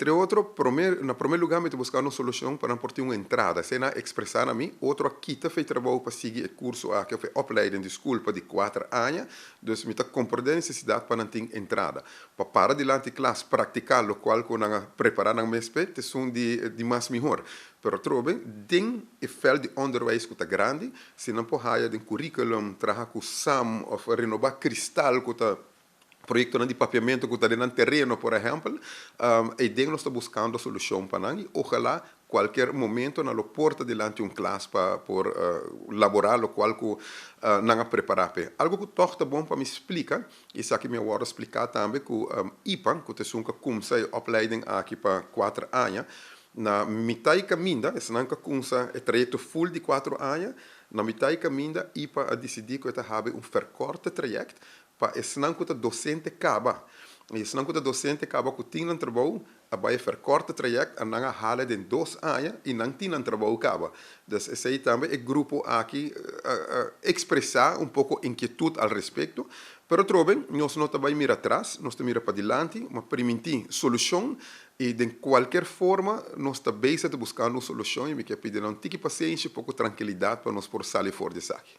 Entre otro, na promé lugá mi ta buskando un solushon pa nan por tin un entrada. Esei nan a ekspresá na mi. Otro a kita for di trabou pa sigui e kurso aki òf e opleiding di skol pa di 4 aña. Dus mi ta komprondé e nesesidat pa nan tin entrada. Pa para dilanti klas praktiká lokual ku nan a prepará nan mes p'e, ta esun di mas mihó. Pero trobe, den e veld di onderwijs ku ta grandi, si nan por haya den curriculum, traha ku SAM òf renobá Kristal ku ta proyektonan di papiamentu ku ta den nan tereno, por ehèmpel, ei den nos ta buskando solushon pa nan i ojalá kualke momento nan lo por ta dilanti un klas pa por laborá lokual ku nan a prepará p'e. Algu ku tòg ta bon pa mi splika, esaki mi a wòrdu spliká tambe ku IPA, ku ta esun ku a kuminsá e opleiding aki pa 4 aña, na mitai kaminda, esnan ku a kuminsá e trayekto full di 4 aña, na mitai kaminda IPA a disidí ku e ta habri un verkorte traject pa esnan ku ta dosente kaba. I esnan ku ta dosente kaba ku tin nan trabou, a bai verkorte traject, a nan a hala den 2 aña i nan tin nan trabou kaba. Dus esei tambe e grupo aki a ekspresá un poko inkietut al respekto, pero trobe nos no ta bai mira atras, nos ta mira padilanti, m'a primintí solushon i den kualke forma nos ta bezig ta buskando un solushon i mi ke pidi nan un tiki pasenshi, poko trankilidat pa nos por sali for di esaki.